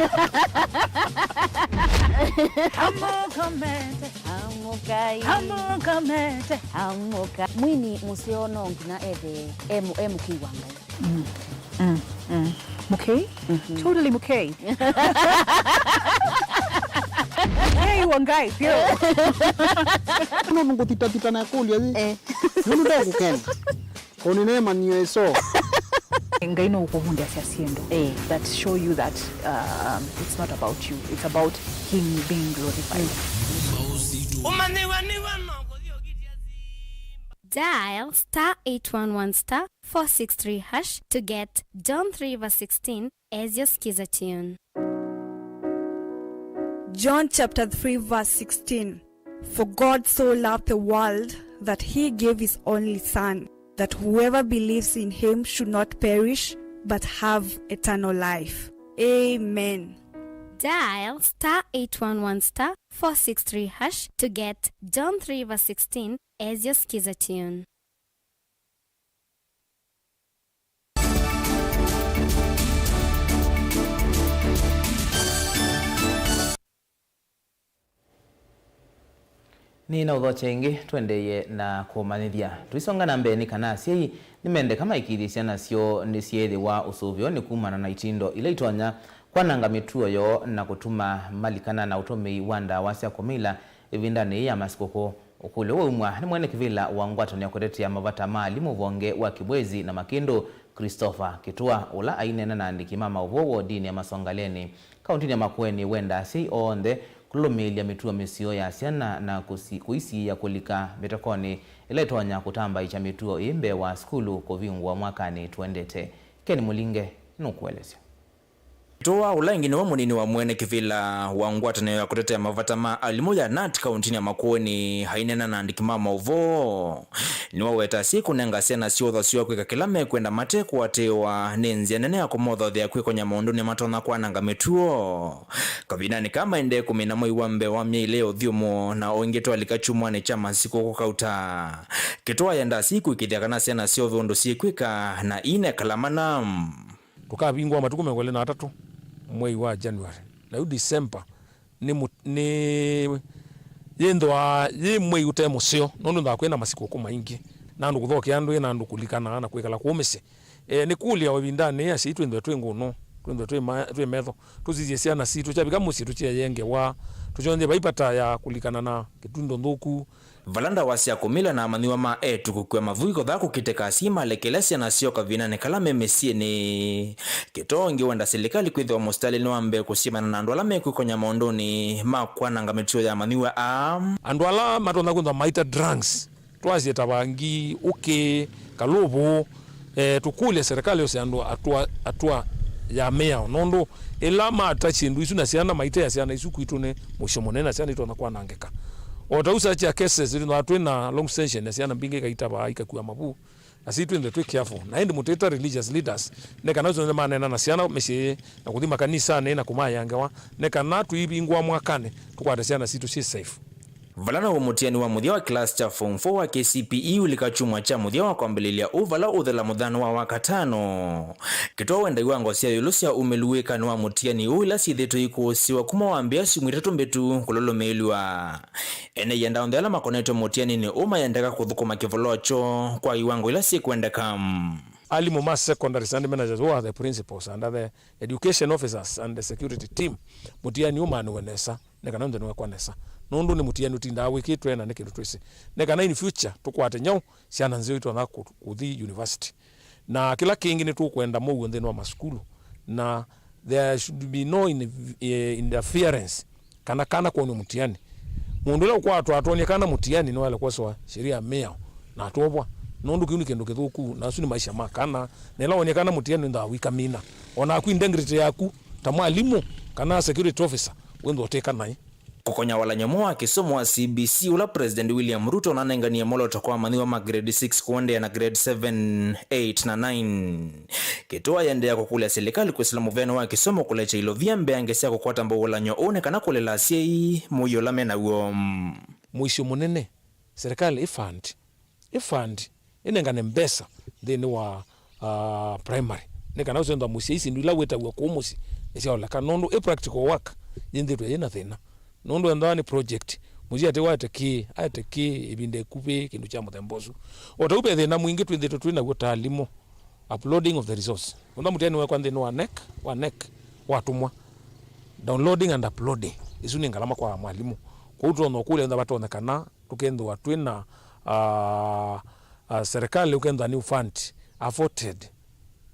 Amũka mete. Amũkai. Amũka mete. Amũka. Mwini mũseo no nginya ethe e mu-, e mũkĩi wa Ngai. Mm. Mm. Mm. Mũkei? Mhm. Totally mũkei. Mũkei wa Ngai, pio. No ngũthitathita na kũlya ĩ. Eh. Nũndũ ndakũkenda. Kũnĩneemany'a ĩso. Ngai no ũkũvundĩasya syĩndũ, eh, that show you that, um, it's not about you, it's about him being glorified. Ũmanyĩw'a nĩw'o no kũthi ũkitya simba. Dial star eight one one star four six three hash to get John three verse sixteen as your skiza tune. John chapter three verse sixteen. For God so loved the world that he gave his only Son, that whoever believes in him should not perish but have eternal life. Amen. Dial star eight one one star four six three hash to get John three verse sixteen as your skiza tune. Nĩ na ũthokya ĩngĩ, tũendeeye na kũmanyĩthya. Tũisonga na mbee, nĩ kana asyai nĩmendeka maĩkĩĩthye syana syoo nĩsyeethĩwa ũsũvĩonĩ kumana na itindo ila itonya kwananga mĩtuo yoo na kũtuma malikana na ũtũmĩi wa ndawa sya kũmila ĩvindanĩ yĩĩ ya masikũkũ. Ũkũlyo waumw'a nĩ mwene kĩvĩla wa ngwatanĩo ya kũtetea mavata ma alimũ vonge wa Kĩbwezi na Makĩndũ, Christopher Kĩtũa, ũla aineena na aandĩki ma maũvoo wodinĩ ya Masongaleni, kaũntĩnĩ ya Makueni, wendaa asyai onthe kũlũlũmĩĩlya mĩtuo mĩseo ya syana na kũsi-, kũisiĩĩa kũlika mĩtokonĩ ĩla ĩtonya kũtambaĩkya mĩtuo ĩĩ mbee wa sukulu kũvingũwa mwakanĩ tũendete. Ken Mũlinge nũkũelesya. Kĩtũa, ũla ĩngĩ nĩwe mũnini wa mwene kĩvĩla wa ngwatanĩo ya kũtetea mavata ma alimũ ya nat kaũntĩnĩ ya Makueni, aineena na aandĩki ma maũvoo, nĩwaweta asyai kũnenga syana syoo ũthasyo wa kwĩka kĩla mekwenda mate kũatĩĩwa nĩ nzĩa nene ya kũmothothea kwĩkonya maũndũnĩ matonya kwananga mĩtuo. Kavindanĩ kaa maendee kũmina mwei wa mbee wa myei ĩlĩ ya ũthyũmũo na o ĩngĩ twalika kyumwanĩ kya masikũkũ kauta, Kĩtũa ayendaa asyai kũĩkĩĩthya kana syana syoo ve ũndũ syĩkwĩka na iinekala mana. Tũkavingũa matukũ mĩongo ĩlĩ na atatũ mwei wa January. Na yu December nĩ mũ-, nĩ yĩnthĩwa yĩ mwei ũte mũseo, nũndũ ĩnthĩwa kwĩ na masikũkũ maingĩ, na andũ kũthokea ndũĩ, na andũ kũlikana na kwĩkala kũũ mĩsyĩ. E, nĩ kũlya o ĩvindanĩ yĩĩ asyai twĩnthĩwe twĩ ngũnũ, twĩnthĩwe twĩ ma-, twĩ metho, tũsisye syana sitũ, kyavika mũsyĩ tũkyĩe ngewa, tũkyonthye vai vata ya kũlikana na kĩtundo nthũku, Vala ndawa sya kũmila na amanyĩw'a ma eĩtu kũkua mavu ikothaa kũkitĩka, asyai malekelea syana syoo kavindanĩ kala me mĩsyĩnĩ. Kĩtũa ũngĩ wenda silikalĩ kwĩthĩwa mũsitalĩnĩ wa mbee kũsyĩmana na andũ ala mekwĩkonya maũndũnĩ ma kwananga mĩtuo ya amanyĩw'a aa. Andũ ala matonya kwĩthĩwa maita drugs, twasye ta vangi, ũkĩ, kalũvũ, eh, tũkũlya serikali yose andũ atũa, atũa ya mĩao, nũndũ ĩla mata syĩndũ isu na syana, maitea syana isu kwitũ nĩ mũisyo mũnene, na syana itonya kwanangĩka. O ta ũu such a cases, twĩthĩawa twĩ na long suspension ya syana mbingĩ ikaitavaa, ikakua mavu, na si twĩnthe twĩ careful. Na ĩndĩ mũtĩta religious leaders, nĩ kana ũsu maneena na syana mĩsyĩ, na kũthi makanisanĩ, na kũmaĩa ngewa, nĩ kana tũivingũa mwakanĩ, tũkwate syana sitũ syĩ safe. Vala naw'o mũtiani wa mũthya wa kĩlasi kya form four wa K C P E ũlika kyumwa kya mũthya wa kwambĩlĩlya ũũ vala ũthela mũthano wa Wakatano. Kĩtũa wenda iwango sya ĩũlũ sya umĩlu wĩkanĩ wa mũtiani ũũ ila syĩthĩĩtwe ikũsĩwa kuma wambĩĩa syumwa itatũ mbĩtu kũlũlũmĩĩlw'a. Ene ienda onthe ala makonetwe mũtianinĩ ũũ mayendeka kũthũkũma kĩvoloo kyoo kwa iwango ila syĩkwendeka. Alimũ ma secondaries and managers, who are the principals and are the education officers and the security team, mũtiani ũmanĩwe nesa, nĩ kana onthe nĩwekwa nesa, nũndũ nĩ mũtiani ũtindaa wĩkĩtwe na nĩ kĩndũ twĩsĩ, nĩ kana in future tũkwate nyaũ, syana nzeo itonya kũ-, kũthi university. Na kĩla kĩngĩ, nĩtũkwenda mũuo nthĩnĩ wa masukulu, na there should be no in-, eh, interference kana kana kwonw'a mũtiani. Mũndũ ũla ũkwatwa atwonie kana mũtiani nĩwaĩle kwoswa sheria ya mĩao na atwovwa, nũndũ kĩu nĩ kĩndũ kĩthũku, na asu nĩ maisha ma kana, na ĩla wonie kana mũtiani nĩnthaa wĩkamina. O naku integrity yaku ta mwalimũ kana security officer wĩnthwa ũtĩka naĩ. Kũkonya walany'o mwa kĩsomo wa C B C ũla President William Ruto nanenganie mwolooto kwa amanyĩw'a ma grade six kũendeea na grade seven, eight na nine. Kĩtũa ayendeea kũkũlya silikalĩ kwĩsĩla mũveno wa kĩsomo kũlekya ilovia mbeange sya kũkwata mbau walany'o ũũ nĩ kana kũlela asyai mũio ũla me naw'o. Mũisyo mũnene, serikali ĩ fund, ĩ fund, ĩnengane mbesa nthĩnĩ wa, ah, primary, nĩ kana ũsenzwa mũsyai syĩndũ ila wĩtaw'a kũu mũsyĩ nĩsyaoleka, nũndũ ĩ practical work yĩnthĩtwe yĩ na thĩna. Nũndũ ethĩwa nĩ project, mũsyai atĩ waete kĩĩ, aete kĩĩ ĩvinda ĩkuvĩ, kĩndũ kya mũthemba ũsu. O ta ũu ve thĩna mwingĩ twĩthĩtwe twĩ naw'o ta alimũ, uploading of the results. Ũntha mũtiani wekwa nthĩnĩ wa nec, wa nec, watũmwa, downloading and uploading, ĩsu nĩ ngalama kwa mwalimũ. Kwoou tũtonya ũkũlya ethĩwa vatonyekana tũkethĩwa twĩ na, ah, ah, serikali ũkethĩwa nĩ fund afforded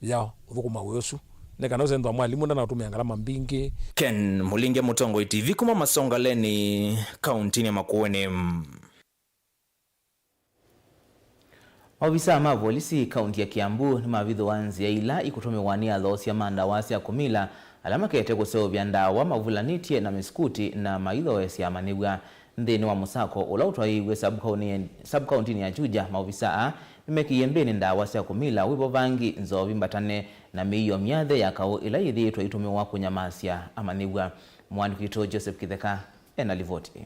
ya ũthũkũma wĩa ũsu, nĩ kana ũsenzwa mwalimũ ndanatũmĩa ngalama mbingĩ. Ken Mũlinge, Mũtongoi T V, kuma Masongaleni, kauntinĩ ya Makueni. Maovisaa ma volisi kaunti ya Kiambu nĩmavithũa nzĩa ila ikũtũmĩwa nĩ athoosya ma ndawa sya kũmila ala makete kũseũvya ndawa mavulanĩtye na mĩsukuti na maithoesya amanyĩw'a. Nthĩnĩ wa mũsako ũla ũtwaĩĩw'e sub-kaunti-, sub-kauntinĩ ya Juja, maovisaa aa nĩmekĩie mbĩnĩ ndawa sya kũmila, wĩvo vangi, nzovi mbatane, na mĩio myathe ya kaũ ĩla yĩthĩĩtwe ĩitũmĩwa kũnyamasya amanyĩw'a. Mũandĩki witũ Joseph Kĩtheka ena livoti ĩĩ.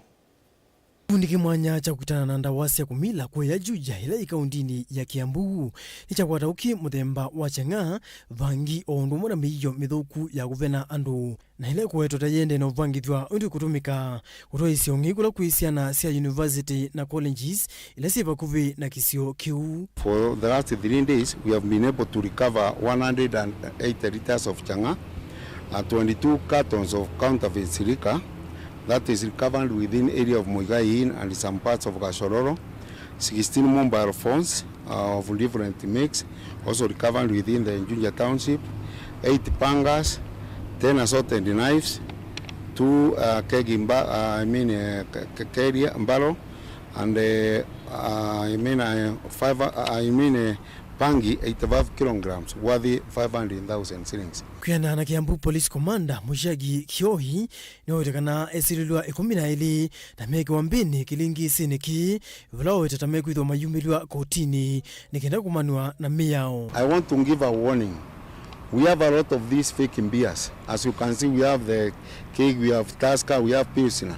Kĩkundi kĩ mwanya kya kũkitana na ndawa sya kũmila kũya Juja, ĩla yĩ kaũndĩnĩ ya Kiambu, nĩkyakwata ũkĩ mũthemba wa chang'aa, vangi, o ũndũ ũmwe na mĩio mĩthũku ya kũvena andũ, na ĩla ĩkũwetwa ta yĩendee na ũvangĩthw'a ũndũ ĩkũtũmĩka kũtwaĩĩsya ũng'ei kũla kwĩ syana sya university na colleges ila syĩ vakuvĩ na kĩsio kĩu. For the last three days, we have been able to recover one hundred and eighty liters of chang'aa, uh, twenty-two cartons of counterfeit liquor, that is recovered within area of Muigai Inn and some parts of Kashororo, sixteen mobile phones, uh, of different makes, also recovered within the Juja Township, eight pangas, ten assorted knives, two, uh, keg ba-, uh, I mean, uh, ke-, ke-, carrier barrel, and, uh, uh, I mean, uh, five, uh, I mean, uh, bangi eighty-five kilograms, worth five hundred thousand shillings. Kwĩanana na Kiambu Police Commander Mushagi Kiohi, nĩwawetie kana esilĩlwa ĩkũmi na elĩ na mekĩwa mbĩnĩ kĩlingĩsĩnĩ kĩĩ, vala waweta ta mekwĩthwa mayumĩlw'a kotinĩ nĩ kenda kũmanwa na mĩao. I want to give a warning. We have a lot of these fake beers. As you can see, we have the keg, we have Tusker, we have Pilsner.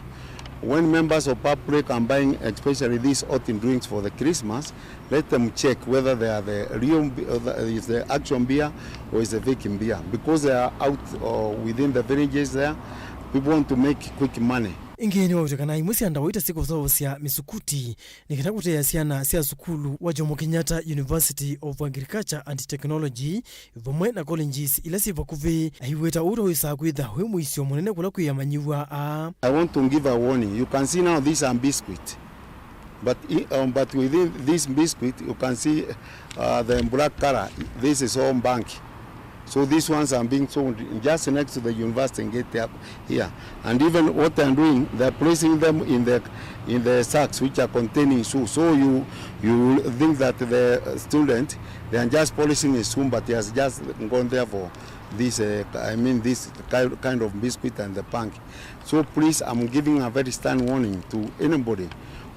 When members of public are buying, especially these hot drinks for the Christmas, let them check whether they are the real be-, uh, the, is the actual beer or is the fake beer, because they are out, uh, within the villages there. People want to make quick money. Ĩngĩ nĩwawetie kana imwe sya ndawa ita syĩkũseũvasya mĩsukuti nĩ kenda kũteea syana sya sukulu wa Jomo Kenyatta University of Agriculture and Technology vamwe na colleges ila syĩ vakuvĩ, aiweta ũu ta wĩsaa kwĩtha wĩ mũisyo mũnene kũla kwĩ amanyĩw'a aa. I want to give a warning. You can see now these are biscuit. But i-, um, but within this biscuit, you can see, uh, the black color. This is all bangi. So these ones are being sold just next to the university gate up here. And even what they're doing, they're placing them in the, in the sacks which are containing shoes. So you, you think that the student, they are just polishing his shoe, but he has just gone there for this, uh, I mean, this ki-, kind of biscuit and the bangi. So please, I'm giving a very stern warning to anybody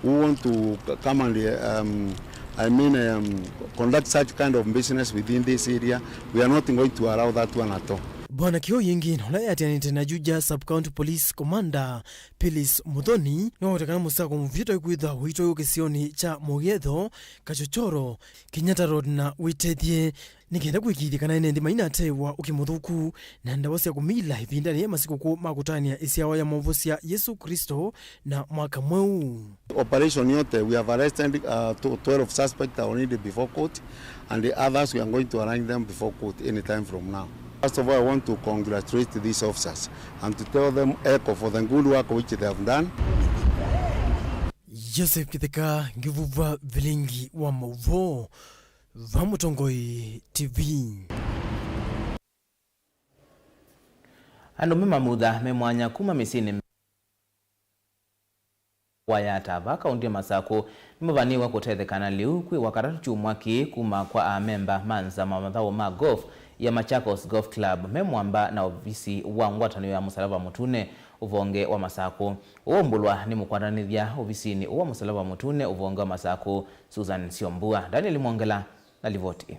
who want to c-, come and, um, I mean, um, conduct such kind of business within this area. We are not going to allow that one at all. Bwana Kiohi ĩngĩ, na ũla yatianĩte na Juja Sub-County Police Commander Phyllis Muthoni, nĩwawetie kana mũsako mũvitũ kwĩthwa ũitwaĩwa kĩsionĩ kya Mũgetho, Kachochoro, Kenyatta Road na Wĩtethye, nĩ kenda kũĩkĩĩthya kana ene nthĩ mainatewa ũkĩ mũthũku na ndawa sya kũmila ĩvindanĩ ya masikũkũ ma kũtanĩa ĩsyawa ya maũvosya Yesũ Klĩsto na mwaka mweũ. Operation yote, we have arrested, uh, tw-, twelve suspects already before court, and the others, we are going to arraign them before court anytime from now. First of all, I want to congratulate these officers and to tell them eko for the good work which they have done. Joseph Kĩtheka, Ngĩvuva Vilingi wa Maũvoo. Va Mũtongoi T V. Andũ me mamutha me mwanya kuma mĩsyĩnĩ wa Yata va kaũntĩ ya Masakũ nĩmavaniw'a kũtetheka na lĩu kwĩ Wakatatũ kyumwa kĩĩ kuma kwa amemba ma nzama mathaũ ma golf ya Machakos Golf Club me mwamba na ovisi wa ngwatanĩo ya Mũsalaba Mũtune ũvonge wa Masakũ. Ũũmbũlwa nĩ mũkwatanĩthya ovisinĩ ũũ wa Mũsalaba Mũtune ũvonge wa Masakũ, Susan Syombua. Daniel Mwongela na livoti ĩĩ.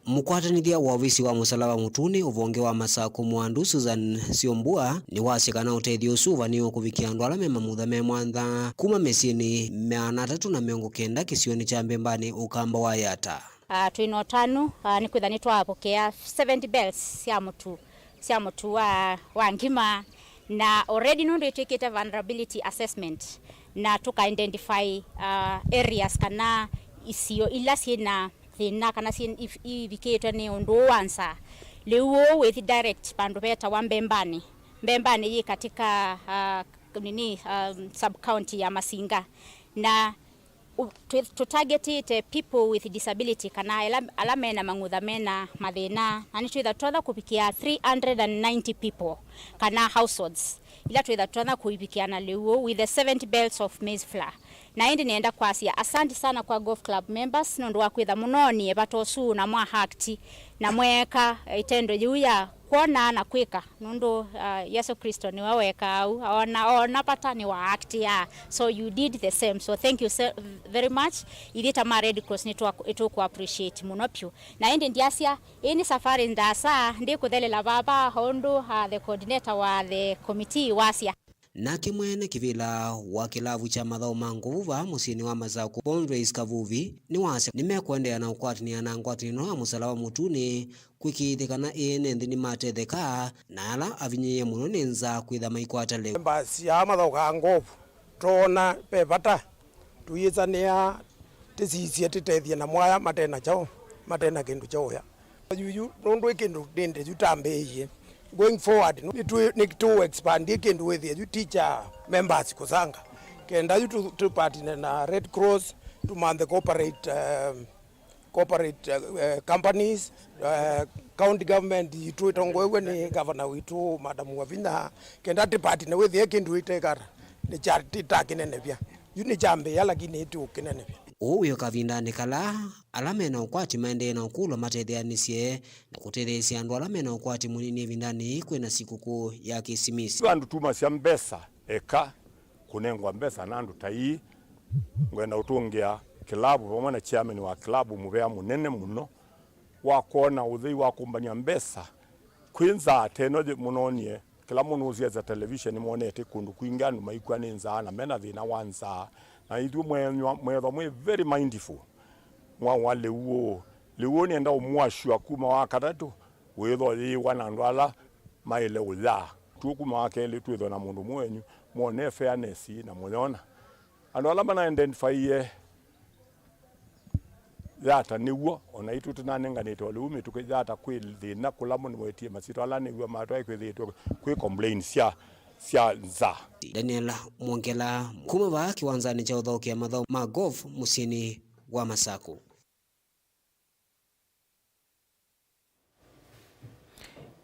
Mũkwatanĩthya wa ovisi wa Mũsalaba Mũtune ũvonge wa Masakũ Mwandu, Susan Syombua, nĩwasya kana ũtethyo ũsu ũvanĩĩwe kũvikĩa andũ ala me mamutha me mwantha kuma mĩsyĩnĩ maana atatũ na mĩongo kenda kĩsionĩ kya Mbembanĩ ũkamba wa Yata. Ah, twĩ na ũtanu, ah, nĩ kwĩtha nĩtwapokea seventy bales sya mũtu, sya mũtu wa, wa ngima, na already nũndũ ĩtwĩkĩte vulnerability assessment na tũka identify, ah, areas kana isio ila syĩ na thĩna kana syĩ-, if-, ivikĩtwe nĩ ũndũ ũũ wa nzaa. Lĩu ũũ wĩthi direct vandũ vetawa Mbembanĩ. Mbembanĩ yĩ katika, ah, nini, um, sub county ya Masinga. Na u-, tũ-, tũtargetĩte people with disability kana ala, ala mena mang'utha mena mathĩna. Na nĩtwĩtha twatha kũvikĩa three hundred and ninety people kana households ila twĩtha twatha kũivikĩa na lĩu ũũ with the seventy bales of maize flour. Na ĩndĩ nĩenda kwasya asanti sana kwa Golf Club members nũndũ wa kwĩtha mũnoonie vata ũsu na mwa act na mweeka ĩtendo yĩu ya kwona na kwĩka, nũndũ, uh, Yesũ Klĩsto nĩwe wekaa ũu, ona, ona vata nĩ wa act ya. So you did the same. So thank you so very much. Ithyĩ ta ma Red Cross nĩtwa-, nĩtũkũ appreciate mũno vyũ. Na ĩndĩ ndyasya, ĩĩ nĩ safarĩ ndaasa, ndĩkũthelela vava, o ũndũ, uh, the coordinator wa the committee wasya. Nake mwene kĩvĩla wa kĩlavu kya mathaũ ma ngũvũ vaa mũsyĩnĩ wa Masakũ, Bondreis Kavuvi, nĩwasya nĩmekũendeea na ũkwatĩnĩa na ngwatanĩo ya Mũsalaba Mũtune kũĩkĩĩthya kana ene nthĩ nĩmatetheka, na ala avinyĩĩe mũno nĩ nzaa kwĩtha maikwata lĩu. Members aa mathaũkaa ngovu, twoona ve vata tũyĩsanĩa tĩsisye tĩtethye namo aya mate na kyaũ, mate na kĩndũ kya ũya. Yu, yu, nũndũ ĩ kĩndũ nĩndĩ yu tambĩĩie. Going forward, nĩtũ-, nĩtũ expand ĩ kĩndũ wĩthĩe yu ti kya members kũsanga. Kenda yu tũ, tũ partner na Red Cross, tũmanthe corporate, um, corporate, uh, uh, companies, uh, county government yitũ ĩtongoew'e nĩ gavana witũ, Madam Wavinya, kenda tĩ partner wĩthĩe kĩndũ ĩtekata nĩ kya, tĩ ta kĩnenevya. Yu nĩ kyambĩĩa, lakini ĩtĩ ũkĩnenevya. Ũu wĩ o kavindanĩ kala ala me na ũkwati maendee na ũkũlwa matetheanĩsye na kũtetheesya andũ ala me na ũkwati mũnini ĩvindanĩ yĩĩ kwĩ na sikũkũ ya Kĩsimisi. Andũ tumasya mbesa eka kũnengwa mbesa na andũ ta ii. Ngwenda ũtũngĩa kĩlavu vamwe na chairman wa kĩlavu mũvea mũnene mũno wa kwona ũthei wa kũmbany'a mbesa kwĩ nzaa teno mũnonie. Kĩla mũndũ ũsyasya television nĩmonete kũndũ kwingĩ andũ maikw'a nĩ nzaa na mena thĩna wa nzaa, na ithyĩ mwenywa mwethwa mwĩ very mindful. Mwawa lĩu ũũ, lĩu ũũ nĩenda ũmũasyũa kuma wa katatũ wĩthwa yĩĩwa na andũ ala maĩle ũyaa. Tuo kuma wa kelĩ twĩthwa na mũndũ mwenyu, mwone fairness na mũyona. Andũ ala mana identifyie Yata nĩw'o, o naitũ tũnanenganĩte o lĩu mĩtũkĩ Yata kwĩ thĩna kũla mũndũ wetie masyĩtwa ala nĩw'o matwae kwĩthĩĩtwe kwĩ complain sya, sya nza. Daniel Mwongela, kuma vaa kĩwanzanĩ kya ũthaũkĩa mathaũ ma golf mũsyĩnĩ wa Masakũ.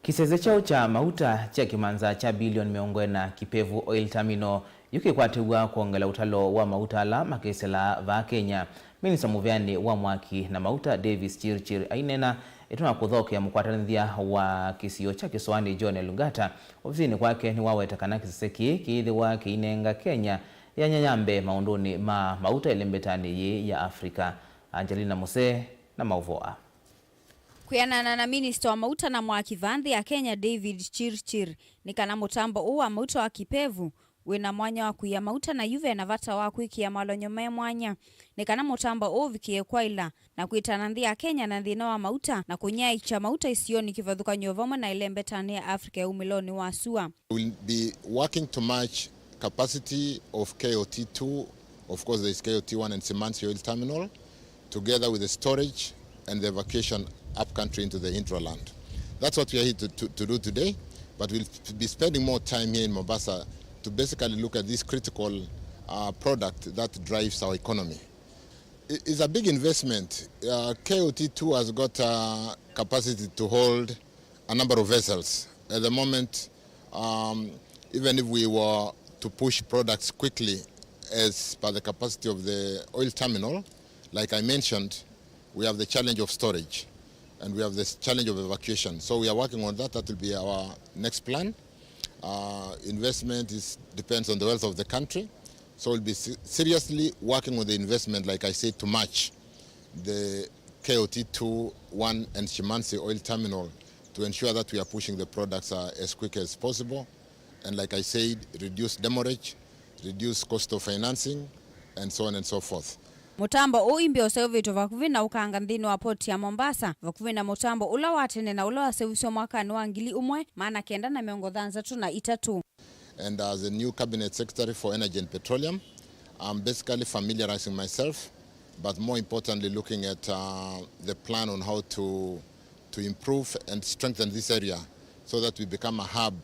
Kĩsese kyaũ kya mauta kya kĩmanza kya bilioni mĩongo ĩna Kipevu Oil Terminal yu kĩkwatĩw'a kwongela ũtalo wa mauta ala makĩsĩlaa vaa Kenya. Minista mũveanĩ wa mwaki na mauta Davis Chirchir aineena ĩtina wa kũthokea mũkwatanĩthya wa kĩsio kya kĩsoanĩ John Elungata ovisinĩ kwake nĩwaweta kana kĩsese kĩĩ kĩĩthĩwa kĩinenga Kenya yanya ya mbee maũndũnĩ ma mauta ĩlembetanĩ yĩĩ ya Africa. Angelina Musee na maũvoo aa. Kwĩanana na minista wa mauta na mwaki vaa nthĩ ya Kenya, David Chirchir, nĩ kana mũtambo ũũ wa mauta wa Kipevu wĩ na mwanya wa kũia mauta, na yu ve na vata wa kwĩkĩa malony'o me mwanya nĩ kana mũtambo ũũ ũvikĩe kwaĩla na kwĩtana nthĩ ya Kenya na thĩna wa mauta na kũnyaĩĩkya mauta isionĩ kĩvathũkany'o vamwe na ĩlembetanĩ ya Africa ya umĩlonĩ wa sua. We'll be working to match capacity of K O T two, of course there is K O T one and Simansi Oil Terminal, together with the storage and the evacuation up country into the hinterland. That's what we are here to, to, to do today, but we'll be spending more time here in Mombasa to basically look at this critical, uh, product that drives our economy. It, it's a big investment. Uh, K O T two has got a capacity to hold a number of vessels. At the moment, um, even if we were to push products quickly as per the capacity of the oil terminal, like I mentioned, we have the challenge of storage and we have the challenge of evacuation. So we are working on that. That will be our next plan. Uh, investment is, depends on the wealth of the country. So we'll be se-, seriously working on the investment, like I said, to match the K O T two one and Shimansi oil terminal to ensure that we are pushing the products, uh, as quick as possible. And like I said, reduce demurrage, reduce cost of financing, and so on and so forth. Mũtambo ũũ imbĩ ũseũvĩtwe vakuvĩ na ũkanga nthĩnĩ wa port ya Mombasa, vakuvĩ na mũtambo ũla wa tene na ũla waseũvisye mwakanĩ wa ngili ĩmwe maana kenda na mĩongo thanthatũ na itatũ. And as a new cabinet secretary for energy and petroleum, I'm basically familiarizing myself, but more importantly, looking at, uh, the plan on how to, to improve and strengthen this area so that we become a hub,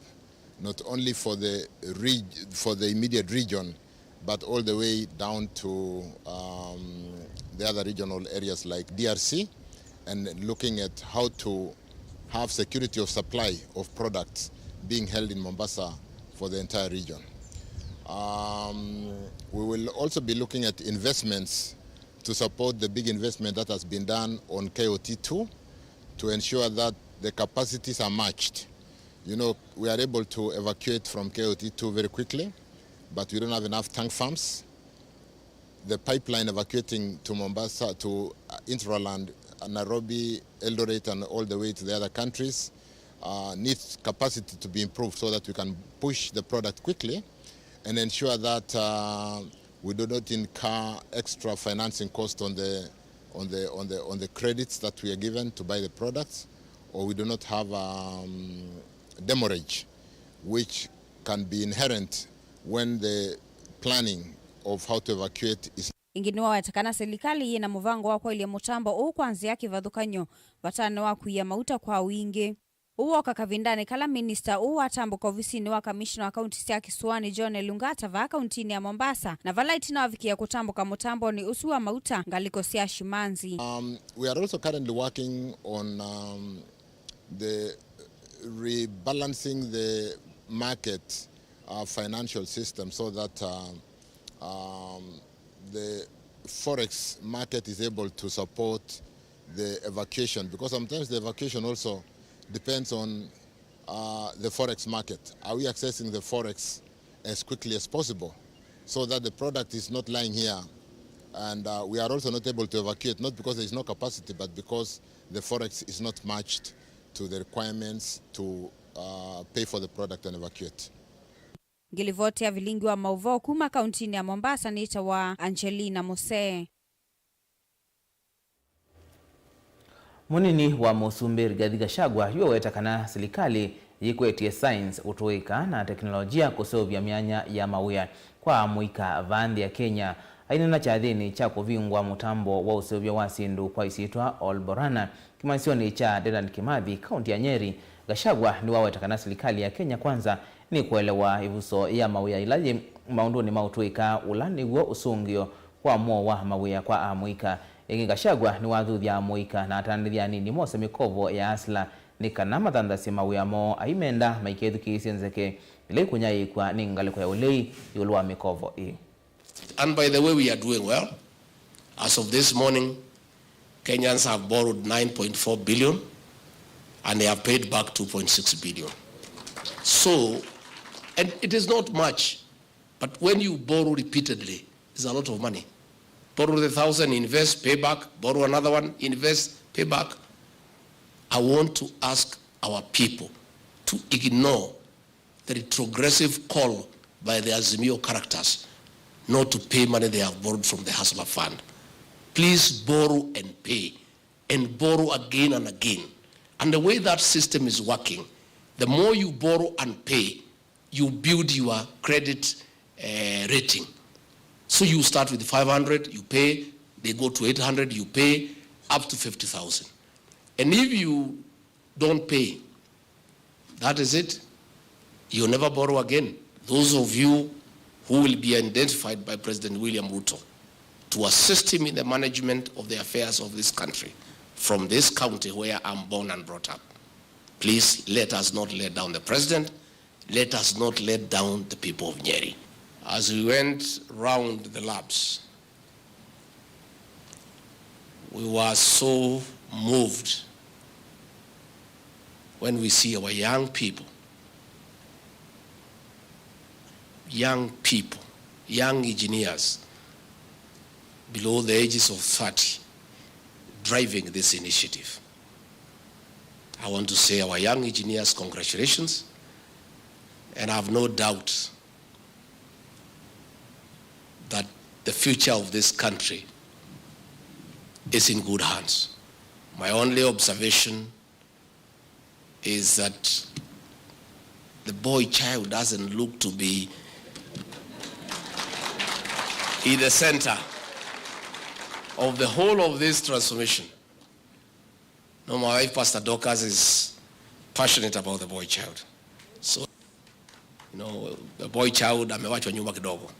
not only for the reg-, for the immediate region, but all the way down to, um, the other regional areas like D R C, and looking at how to have security of supply of products being held in Mombasa for the entire region. Um, we will also be looking at investments to support the big investment that has been done on K O T two to ensure that the capacities are matched. You know, we are able to evacuate from K O T two very quickly, but we don't have enough tank farms. The pipeline evacuating to Mombasa, to, uh, Inter-Rwanda, uh, Nairobi, Eldoret, and all the way to the other countries, uh, needs capacity to be improved so that we can push the product quickly. And ensure that, uh, we do not incur extra financing cost on the, on the, on the, on the credits that we are given to buy the products, or we do not have, um, demurrage, which can be inherent when the planning of how to evacuate is Ĩngĩ nĩwaweta kana silikalĩ yĩ na mũvango wa kwaĩlya mũtambo ũũ kwa nzĩa ya kĩvathũkany'o vatanĩ wa kũia mauta kwa wingĩ. Ũũ woka kavindanĩ kala minista ũũ watambũka ovisinĩ wa kamishina wa kaunti sya Kĩsũanĩ John Elungata vaa kauntinĩ ya Mombasa, na vala ĩtina wavikĩĩa kũtambũka mũtambonĩ ũsu wa mauta ngalĩko sya Shimanzi. Um, we are also currently working on, um, the rebalancing the market, uh, financial system so that, uh, um, the forex market is able to support the evacuation, because sometimes the evacuation also depends on, uh, the forex market. Are we accessing the forex as quickly as possible so that the product is not lying here and, uh, we are also not able to evacuate, not because there is no capacity, but because the forex is not matched to the requirements to, uh, pay for the product and evacuate. Ngĩlivoti ya vilingi wa maũvoo kuma kauntinĩ ya Mombasa nĩtawa Angelina Musee. Mũnini wa mũsumbĩ Rigathi Gachagua yu aweta kana silikalĩ yĩkwetye science ũtũĩka na teknolojia kũseũvya myanya ya mawĩa kwa amũika vaa nthĩ ya Kenya. Aineena kyathĩnĩ kya kũvingũa mũtambo wa ũseũvya wa syĩndũ kwa isyĩtwa All Borana kĩmanyĩsyonĩ kya Dedan Kimathi, kaunti ya Nyeri, Gachagua nĩwaweta kana silikalĩ ya Kenya Kwanza nĩkũelewa ĩvuso ya mawĩa ĩla yĩ maũndũnĩ ma ũtũĩka, ũla nĩw'o ũsũngĩo wa mwowa mawĩa kwa amũika. Ĩngĩ, Gachagua nĩwathuthya amũika na atanĩthya anini mose mĩkovo ya Hustler nĩ kana mathanthasye mawĩa moo, aimenda maikethukĩĩsye nzeke ĩla ikũnyaĩĩkw'a nĩ ngalĩko ya ũlei ĩũlũ wa mĩkovo ĩĩ. And by the way, we are doing well. As of this morning, Kenyans have borrowed nine point four billion and they have paid back two point six billion. So, and it is not much, but when you borrow repeatedly, it's a lot of money. Borrow the thousand, invest, pay back, borrow another one, invest, pay back. I want to ask our people to ignore the retrogressive call by the Azimio characters not to pay money they have borrowed from the Hustler Fund. Please borrow and pay, and borrow again and again. And the way that system is working, the more you borrow and pay, you build your credit, uh, rating. So you start with five hundred, you pay, they go to eight hundred, you pay, up to fifty thousand. And if you don't pay, that is it. You'll never borrow again. Those of you who will be identified by President William Ruto to assist him in the management of the affairs of this country, from this county where I'm born and brought up, please let us not let down the president. Let us not let down the people of Nyeri. As we went round the labs, we were so moved when we see our young people, young people, young engineers below the ages of thirty driving this initiative. I want to say our young engineers, congratulations, and I have no doubt that the future of this country is in good hands. My only observation is that the boy child doesn't look to be in the center of the whole of this transformation. No, my wife, Pastor Dorcas, is passionate about the boy child. So, you know, the boy child amewachwa nyuma kidogo.